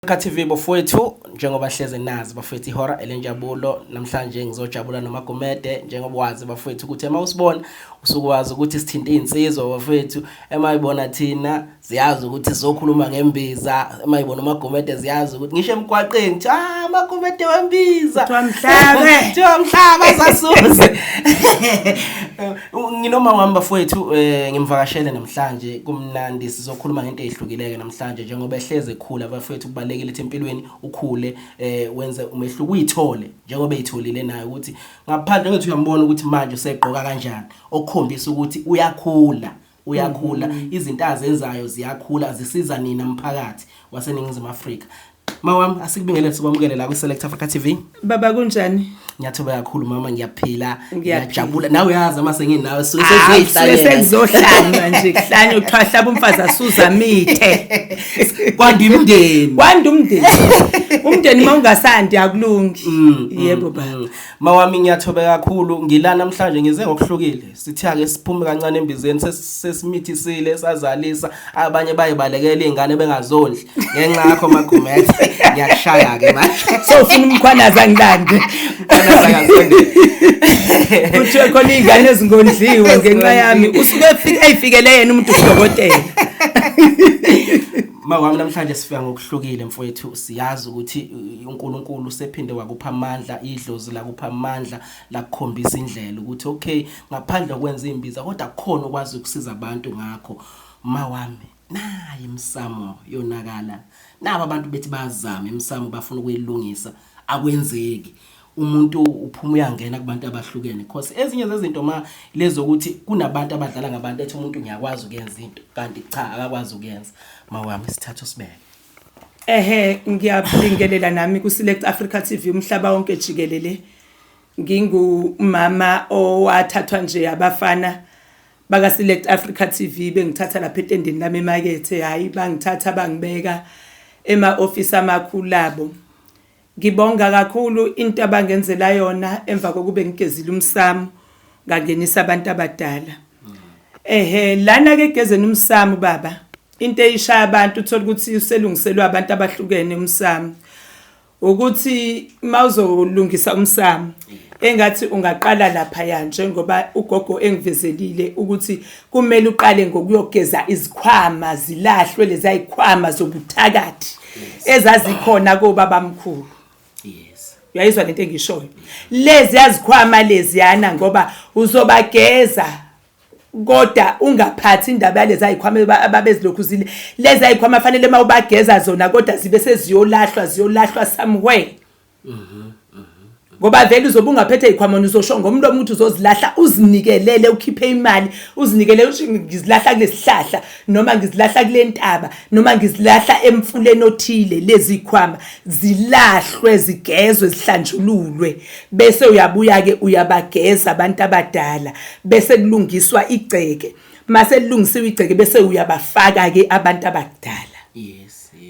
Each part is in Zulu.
TV bafowethu, njengoba hleze nazi bafowethu, ihora elenjabulo namhlanje. Ngizojabula noMagumede. Njengoba wazi bafowethu ukuthi ema usibona usukwazi ukuthi sithinte insizwa bafowethu, emayibona thina ziyazi ukuthi sizokhuluma ngembiza, emayibona uMagumede ziyazi ukuthi ngisho emgwaqeni kuthi, "Ah, Magumede wembiza." Kuthiwa mhlabe. Kuthiwa mhlaba sasuze. Nginoma wami bafowethu, ngimvakashele namhlanje. Kumnandi, sizokhuluma ngento ezihlukileke namhlanje. Njengoba ehleze ekhula bafowethu, kubalekile ukuthi empilweni ukhule, wenze umehluko, uyithole njengoba eyitholile naye, ukuthi ngaphandle ngithi uyambona ukuthi manje usegqoka kanjani, okukhombisa ukuthi uyakhula, uyakhula. Izinto azenzayo ziyakhula, zisiza nina mphakathi waseNingizimu Afrika. Mawami, asikubingelele, sikwamukele la kwi-Select Africa TV. Baba, kunjani? Ngiyathoba kakhulu mama, ngiyaphila. Ngiyaphila. Ngiyajabula. Nawe uyazi uma senginawe suke Ah, seziyihlanyela. Sekuzohlanywa nje, kuhlanywa, kuthiwa hlaba umfazi asuza mithe. Kwanda imndeni. Kwanda umndeni. Umndeni uma ungasandi akulungi. Yebo baba. Mawami, ngiyathobeka kakhulu. Ngila namhlanje ngize ngokuhlukile. Sithi ake siphume kancane embizeni. Sesimithisile, sazalisa, abanye bayibalekela izingane bengazondli ngenxa yakho Magumede. Ngiyakushaya ke manje. So ufuna uMkhwanazi angilande. Mkhwanazi akazondli. Kuthiwe khona iy'ngane ezingondliwe ngenxa yami. Usuke eyifikele yena umuntu udokotela. Mawami, namhlanje sifika ngokuhlukile mfowethu. Siyazi ukuthi uNkulunkulu usephinde wakupha amandla, idlozi lakupha amandla, lakukhombisa indlela ukuthi okay, ngaphandle kokwenza imbiza kodwa kukhona okwazi ukusiza abantu ngakho. Mawami, nayi imsamo yonakala. Nabo abantu bethi bayazama imsamo, bafuna ukuyilungisa, akwenzeki. Umuntu uphuma uyangena kubantu abahlukene, because ezinye zezinto ma lezo ukuthi kunabantu abadlala ngabantu, ethi umuntu ngiyakwazi ukuyenza into kanti cha, akakwazi ukuyenza. Mawami, sithatha usibeke. Ehe, ngiyabingelela nami ku Select Africa TV umhlaba wonke jikelele. Ngingumama owathathwa nje abafana baka Select Africa TV, bengithatha lapha etendeni lami emakethe, hayi, bangithatha bangibeka ema office amakhulu abo. Ngibonga kakhulu into abangenzela yona emva kokube ngigezile umsamo, ngangenisa abantu abadala. Ehe, lana ke egezeni umsamo baba, into eyishaya abantu, uthola ukuthi uselungiselwe abantu abahlukene umsamo. Ukuthi mawuzolungisa umsamo, engathi ungaqala lapha ya, njengoba ugogo engivezelile ukuthi kumele uqale ngokuyogeza izikhwama, zilahlwe lezi ayikhwama zobuthakathi ezazikhona kobabamkhulu. Uyayizwa lento engishoyo? Lezi yazikhwama leziyana, ngoba uzobageza kodwa ungaphathi indaba yalezi ayikhwama ababezilokhu zile. Lezi ayikhwama fanele uma ubageza zona kodwa zibe seziyolahlwa, ziyolahlwa somewhere, ngoba vele uzobe ungaphethe ikhwama, uzosho ngomlomo ukuthi uzozilahla, uzinikelele, ukhiphe imali, uzinikelele, usho ngizilahla kulesihlahla noma ngizilahla kule ntaba noma ngizilahla emfuleni othile. Lezi khwama zilahlwe, zigezwe, zihlanjululwe, bese uyabuya ke uyabageza abantu abadala, bese kulungiswa igceke. Mase lilungisiwe igceke, bese uyabafaka ke abantu abadala,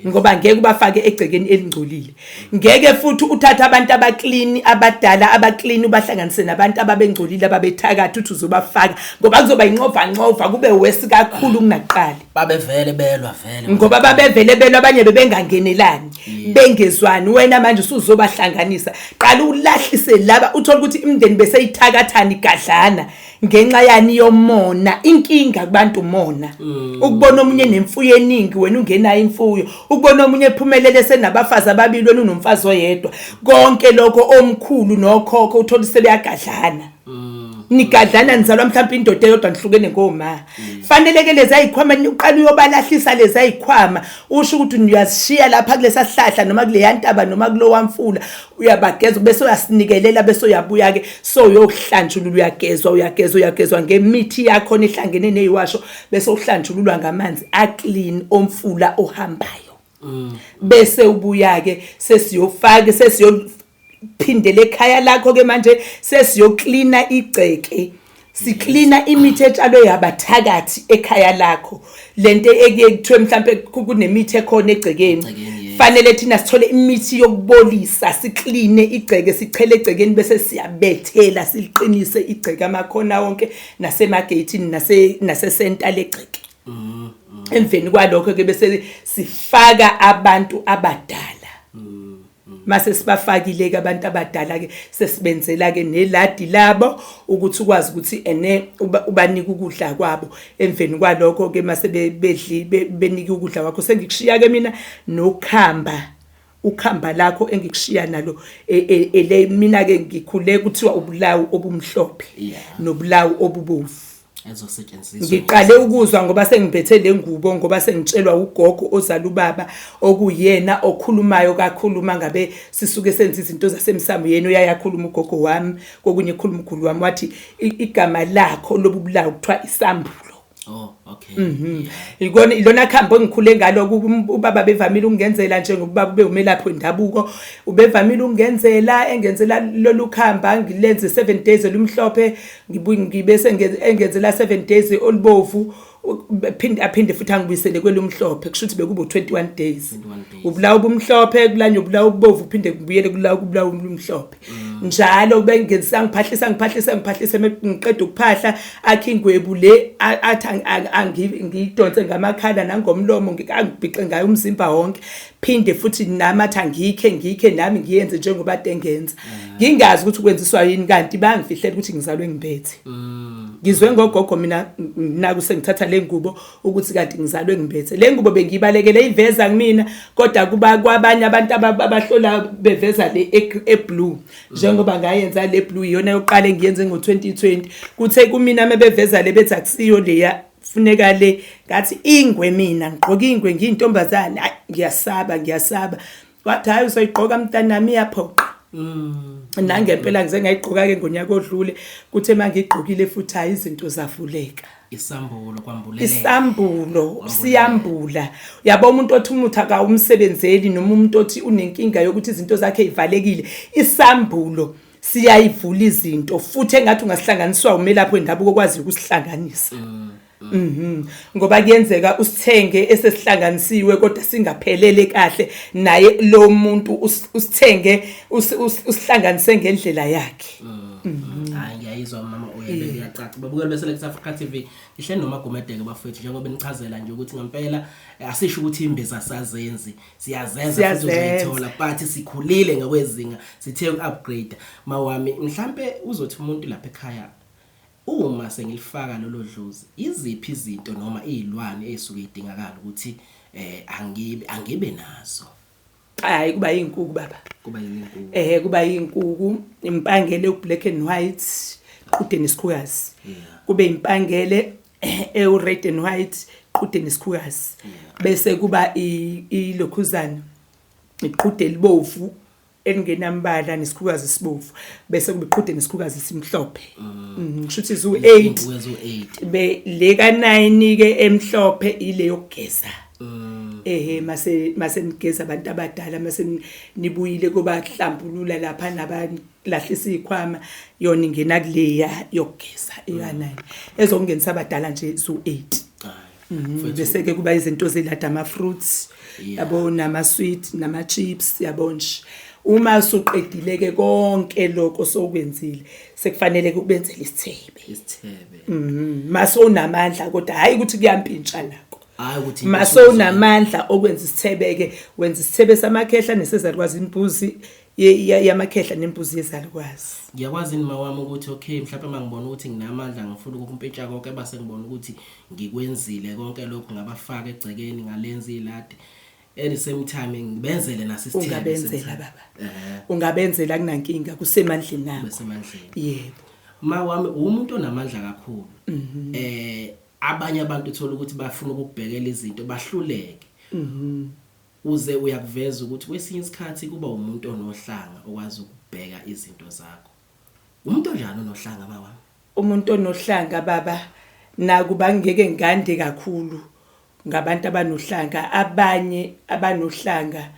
ngoba ngeke ubafake egcekeni elingcolile. Ngeke futhi uthathe abantu abaclean, abadala abaclean, ubahlanganise nabantu ababengcolile, ababethakatha, uthi uzobafaka, ngoba kuzoba inxova nxova, kube worse kakhulu kunakuqala. Babevele belwa vele. Ngoba babevele belwa, abanye bebengangenelani, bengezwani. Wena manje usuzobahlanganisa. Qala ulahlise laba. Uthola ukuthi imindeni beseyithakathana, igadlana ngenxa yani? Yomona. Inkinga kubantu umona, ukubona omunye nemfuyo eningi, wena ungenayo imfuyo, ukubona omunye ephumelele senabafazi ababili, wena unomfazi oyedwa. Konke lokho, omkhulu nokhokho uthola sebeyagadlana. Nigadlana, nizalwa mhlawumbe indoda eyodwa, nihlukene ngoma. Fanele-ke lezi ayikhwama uqala uyobalahlisa lezi ayikhwama, usho ukuthi uyazishiya lapha kulesa sihlahla noma kuleya ntaba noma kulowa mfula. Uyabageza, bese uyasinikelela, bese uyabuya-ke so uyohlanjulula, uyagezwa, uyagezwa, uyagezwa ngemithi yakhona ehlangene neyiwasho, bese uhlanjululwa ngamanzi aclean omfula ohambayo, bese ubuya-ke sesiyofaka, sesiyophindela ekhaya lakho-ke manje, sesiyoklina igceke, siklina imithi etshalwe yabathakathi ekhaya lakho. Lento ekuye kuthiwe mhlambe kunemithi ekhona egcekeni, Egcekeni, yes. Fanele thina sithole imithi yokubolisa, sikline igceke, sichele egcekeni, bese siyabethela, siliqinise igceke amakhona wonke nasemageyithini, nasesenta legceke. Emveni kwalokho ke bese sifaka abantu abadala. Mase sibafakile ke abantu abadala ke sesibenzela ke neladi labo ukuthi ukwazi ukuthi ene ubanike ukudla kwabo. Emveni kwalokho ke mase bedli benike ukudla kwakho, sengikushiya ke mina nokhamba, ukhamba lakho engikushiya nalo ele. Mina ke ngikhule kuthiwa ubulawu obumhlophe nobulawu obubovu ezosetshenziswa. Ngiqale ukuzwa ngoba sengiphethe le ngubo, ngoba sengitshelwa ugogo ozala ubaba, okuyena okhulumayo kakhulu mangabe sisuke senza izinto zasemsamo. Yena uyayakhuluma ugogo wami, kokunye ekhuluma ukhulu wami, wathi igama lakho lobu bulawu kuthiwa isambulo. Oh, okay. Ikona ilona khambo engikhule ngalo. Ubaba bevamile ukungenzela, njengoba ubaba ube umelaphi wendabuko, ubevamile ukungenzela, engenzela lolu khamba, ngilenze 7 days olumhlophe, ngibe engenzela 7 days olubovu, phinde aphinde futhi angibuyisele kwelumhlophe. Kusho ukuthi bekuba 21 days. 21 days. Ubulawu obumhlophe kulanye ubulawu obubovu, uphinde kubuyele kulawo kubulawu obumhlophe njalo. Bengenzisa, ngiphahlisa, ngiphahlisa, ngiphahlisa, ngiqeda ukuphahla, akhe ingwebu le, athi ngiyidonse ngamakhala nangomlomo, angibhixe ngayo umzimba wonke, phinde futhi nami athi angikhe ngikhe nami ngiyenze njengoba ade ngenza, ngingazi ukuthi kwenziswa yini, kanti bayangifihlela ukuthi ngizalwe ngibethe. Ngizwe ngogogo mina naku sengithatha le ngubo ukuthi kanti ngizalwe ngibethe. Le ngubo bengiyibalekele iveza kumina, kodwa kuba kwabanye abantu abahlola beveza le e-blue, njengoba ngayenza le blue, iyona yokuqala engiyenze ngo-2020. Kuthe kumina mebeveza le, bethi akusiyo leya, funeka le. Ngathi ingwe, mina ngigqoka ingwe, ngiyintombazane, hayi, ngiyasaba, ngiyasaba. Wathi, "Hayi, uzoyigqoka mntanami, iyaphoqa." Nangempela ngize ngayigqoka-ke ngonyaka odlule. Kuthe uma ngiyigqokile futhi, hhayi, izinto zavuleka. Isambulo kwambuleleka. Isambulo siyambula, yabo. Umuntu othi umuthi akawumsebenzeli, noma umuntu othi unenkinga yokuthi izinto zakhe ivalekile, isambulo siyayivula izinto. Futhi engathi ungasihlanganiswa umelaphi wendabuko okwazi ukusihlanganisa. Ngoba kuyenzeka usithenge esesihlanganisiwe kodwa singaphelele kahle, naye lo muntu usithenge usihlanganise ngendlela yakhe. Hayi, ngiyayizwa mama, uyabeka iyacaca. Babukeli beSelect Africa TV, ngihleli noMagumede-ke bafowethu, njengoba nichazela nje ukuthi ngempela asisho ukuthi imbiza sazenzi, siyazenza futhi. Siyazenza. Uzoyithola, but sikhulile ngokwezinga, sithe uku-upgrade. Mawami, mhlambe uzothi umuntu lapha ekhaya, uma sengilifaka lolo dlozi, iziphi izinto noma izilwane ezisuke idingakala ukuthi angibe nazo? Hayi, kuba yinkukhu baba. Kuba yinkukhu? Kuba yinkukhu, impangele u-black and white, qhude nesikhukazi. Kube impangele ewu-red and white, qhude nesikhukazi. Bese kuba ilokhuzana, iqhude elibovu elingenambala nesikhukazi esibovu, bese kuba iqhude nesikhukazi esimhlophe. Kusho ukuthi zu-8. Izinkukhu eziwu-8. Be le ka-9 ke emhlophe ile yokugeza. Ehe, mase nigeza abantu abadala, mase nibuyile kuba hlambulula lapha nabalahlisa izikhwama, yona ingena kuleya yokugeza eka-9. Ezokungenisa abadala nje zu-8. Bese ke kuba izinto zelada, ama fruits, yabo, nama sweet, nama chips, yabo nje. Uma usuqedile ke konke lokho sokwenzile, sekufanele kubenzele isithebe. Isithebe. Mase unamandla, kodwa hayi ukuthi kuyampintsha nako. Hayi ukuthi Mase unamandla okwenza isithebe ke, wenza isithebe samakhehla nesezalukwazi, imbuzi yamakhehla nembuzi yezalukwazi. Ngiyakwazi nima wami ukuthi okay, mhlawumbe mangibona ukuthi nginamandla, ngifuna ukumpintsha konke, base ngibona ukuthi ngikwenzile konke lokho, ngabafaka egcekeni, ngalenza iladi, at the same time ngibenzele naso isithebe? Ungabenzela baba. Ungabenzela, kunankinga, kusemandleni akho. Besemandleni. Yebo. Ma wami, umuntu onamandla kakhulu. Abanye abantu uthola ukuthi bafuna ukubhekela izinto bahluleke. Uze uyakuveza ukuthi kwesinye isikhathi kuba umuntu onohlanga okwazi ukubheka izinto zakho. Umuntu onjani onohlanga, ma wami? Umuntu onohlanga baba, nakuba ngeke ngande kakhulu ngabantu abanohlanga, abanye abanohlanga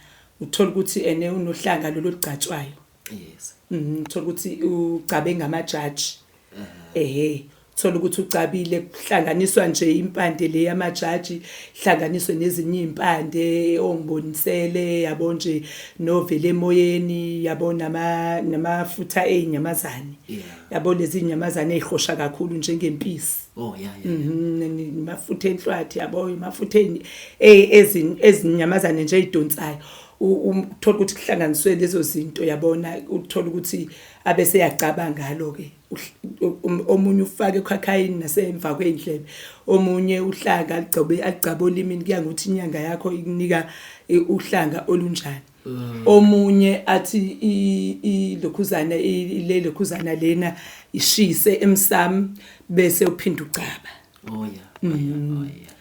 uthola ukuthi ene unohlanga lolu olugcatshwayo. Uthola ukuthi ugcabe ngamajaji, ehe. Thola ukuthi ucabile, kuhlanganiswa nje impande le yamajaji, hlanganiswe nezinye impande ongibonisele, yabo nje, novele emoyeni, yabo, namafutha ezinyamazane. Yabo lezi zinyamazane ezihosha kakhulu njengempisi. Oh yeah yeah. Amafutha enhlwathi, yabo, amafutha ezinyamazane nje ezidonsayo. Uthola ukuthi kuhlanganiswe lezo zinto, yabona, uthola ukuthi abese yacaba ngalo ke. Omunye ufake ekhakhayini nasemva kwendlebe, omunye uhlanga aligcobe, aligcabe olimini, kuya ngokuthi inyanga yakho ikunika uhlanga olunjani. Omunye athi ilokhuzana, ile lokhuzana lena ishise emsamo bese uphinda ucaba. Oh yeah. Oh yeah. Oh yeah.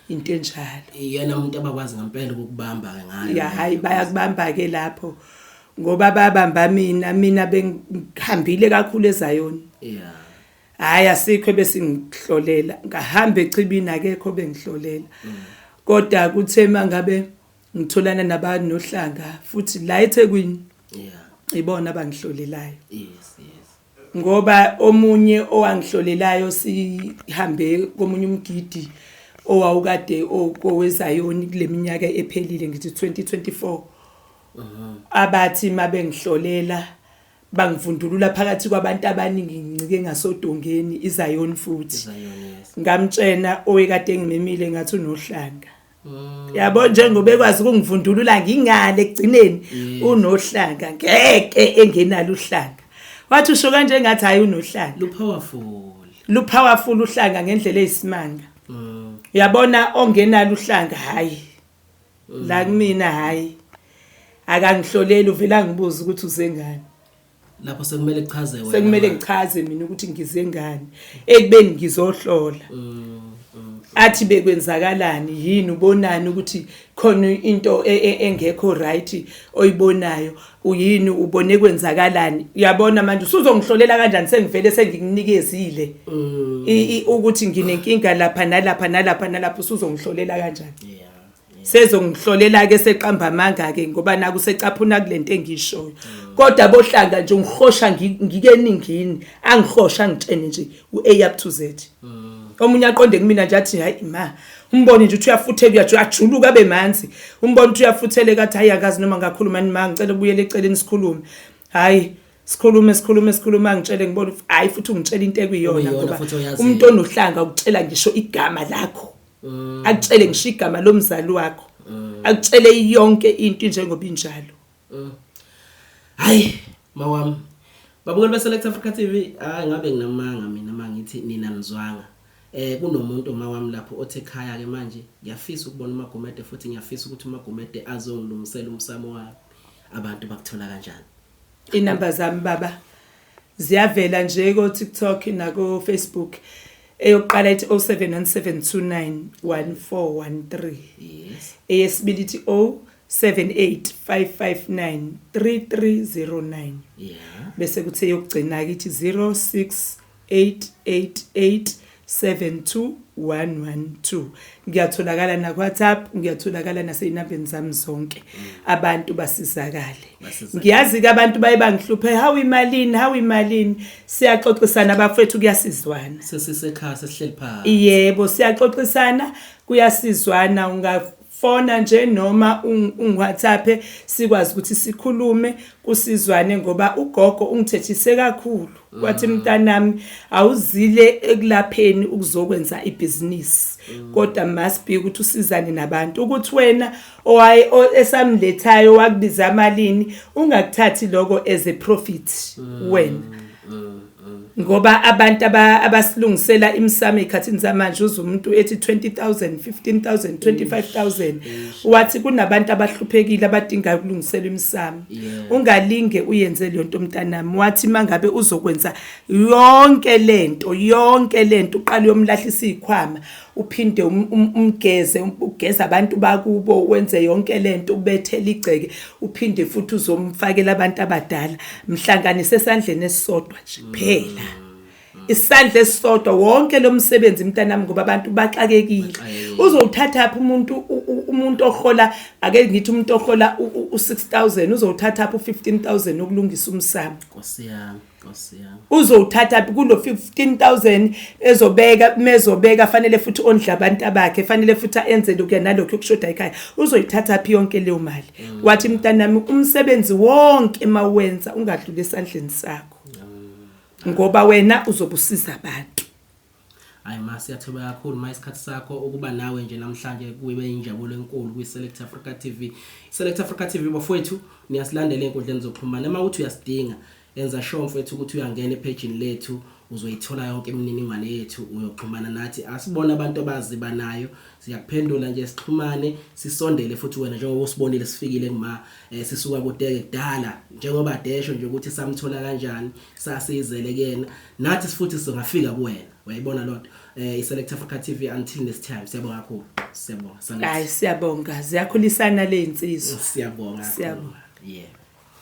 Into enjalo. Iyena umuntu abakwazi ngempela ukukubamba ke ngayo. Ya, hayi, bayakubamba ke lapho, ngoba babamba mina bengihambile kakhulu eZayoni. Hayi, asikho besingihlolela, ngahamba echibini, akekho bengihlolela. Kodwa kuthe mangabe ngitholana nabanohlanga futhi la eThekwini, ibona abangihlolelayo. Yes. Ngoba omunye owangihlolelayo, sihambe komunye umgidi owawukade kowezayoni kuleminyaka ephelile, ngithi 2024, abathi mabengihlolela bangivundulula phakathi kwabantu abaningi, ngincike ngasodongeni, iZayoni futhi. Zayoni, yes. Ngamtshena owekade ngimemile, ngathi unohlanga. Yabo, njengoba ekwazi ukungivundulula ngingale ekugcineni, unohlanga, ngeke engenalo uhlanga. Wathi usho kanje, ngathi hayi, unohlanga. Lu powerful. Lu powerful uhlanga ngendlela eyisimanga. Uyabona, ongenalo uhlanga, hayi, la kumina hayi, akangihloleli, uvela ngibuza ukuthi uze ngani. Lapho sekumele kuchaze wena. Sekumele ngichaze mina ukuthi ngize ngani ekubeni ngizohlola. Athi bekwenzakalani, yini, ubonani ukuthi khona into engekho right oyibonayo, uyini, ubone kwenzakalani? Uyabona manje usuzongihlolela kanjani sengivele sengikunikezile ukuthi nginenkinga lapha nalapha nalapha nalapha, usuzongihlolela kanjani? Sezongihlolela ke, seqamba amanga ke, ngoba naku secaphuna kulento engishoyo. Kodwa bohlanga nje ungihosha ngikeningini, angihosha ngitshene nje uA up to Z. Omunye aqonde kumina nje athi hayi ma, umbone nje uthi uyafutheka, uyajuluka abe manzi, umbone uthi uyafutheleka, athi hayi, akazi noma ngakhuluma ni ma, ngicela ukubuyela eceleni sikhulume. Hayi, sikhulume, sikhulume, sikhulume, angitshele, ngibone hayi futhi ungitshela into ekuyiyona. Okuyiyona ngoba futhi oyaziyo. Umuntu onohlanga ukutshela ngisho igama lakho, akutshele ngisho igama lomzali wakho, akutshele yonke into njengoba injalo. Hayi mawami, babukeli be Select Africa TV, hayi, ngabe nginamanga mina mangithi nina nizwanga. Kunomuntu mawami lapho othe ekhaya ke manje ngiyafisa ukubona uMagumede, futhi ngiyafisa ukuthi uMagumede azongilungisela umsamo wami. Abantu bakuthola kanjani? Inamba zami baba ziyavela nje ko TikTok nako Facebook. Eyokuqala ithi 0717291413. Eyesibili ithi 0785593309. Bese kuthi eyokugcina ithi 0688872112. Ngiyatholakala na WhatsApp, ngiyatholakala naseyinambeni zami zonke. Abantu basizakale. Basizakale. Ngiyazi ke abantu baye bangihluphe, hawu imalini, hawu imalini. Siyaxoxisana bafethu, kuyasizwana. Sesisekhaya, sesihleli phansi. Yebo, siyaxoxisana, kuyasizwana. Ungafona nje noma ungi-WhatsApp, sikwazi ukuthi sikhulume, kusizwane, ngoba ugogo ungithethise kakhulu. Wathi mntanami, awuzile ekulapheni ukuzokwenza ibhizinisi, kodwa must be ukuthi usizane nabantu, ukuthi wena owaye esamlethayo wakubiza amalini, ungakuthathi lokho as a profit wena, ngoba abantu abasilungisela imisamo ey'khathini zamanje, uze umuntu ethi 20 000, 15 000, 25 000. Wathi kunabantu abahluphekile abadingayo ukulungisela imisamo. Ungalinge uyenze leyo nto mntanami. Wathi mangabe uzokwenza yonke lento, yonke lento, uqale uyomlahlisa iy'khwama, uphinde umgeze, ugeze abantu bakubo, wenze yonke lento, ubethele igceke, uphinde futhi uzomfakela abantu abadala, mhlanganise esandleni esisodwa nje kuphela. Isandla esisodwa wonke lo msebenzi mntanami, ngoba abantu baxakekile. Uzowuthatha phi umuntu umuntu ohola, ake ngithi umuntu ohola u6000, uzowuthatha phi u15000 ukulungisa umsamo? Nkosi yami, Nkosi yami. Uzowuthatha phi kulo 15000 ezobeka, mezobeka fanele futhi ondla abantu abakhe, fanele futhi enze lokhu nalokhu okushoda ekhaya. Uzoyithatha phi yonke leyo mali? Wathi mntanami, umsebenzi wonke mawenza ungadluli esandleni sakho, ngoba wena uzobusiza abantu. Hayi ma, siyathoba kakhulu ma, isikhathi sakho ukuba nawe nje namhlanje kube injabulo enkulu kwi-Select Africa TV. Select Africa TV bafowethu, niyasilandela ey'nkundleni zokuxhumana. Uma uthi uyasidinga, enza sure mfowethu ukuthi uyangena ephejini lethu, uzoyithola yonke imininingwane yethu, uyoxhumana nathi. Asibone abantu abazibanayo, siyakuphendula nje, sixhumane, sisondele futhi wena njengoba usibonile sifikile kuma sisuka kudeke kudala, njengoba desho nje ukuthi samthola kanjani, sasizele kuyena, nathi futhi singafika kuwena. Uyayibona lonto? I-Select Africa TV, until next time, siyabonga kakhulu, siyabonga. Hayi, siyabonga, ziyakhulisana le insizwa. Siyabonga. Siyabonga. Yeah.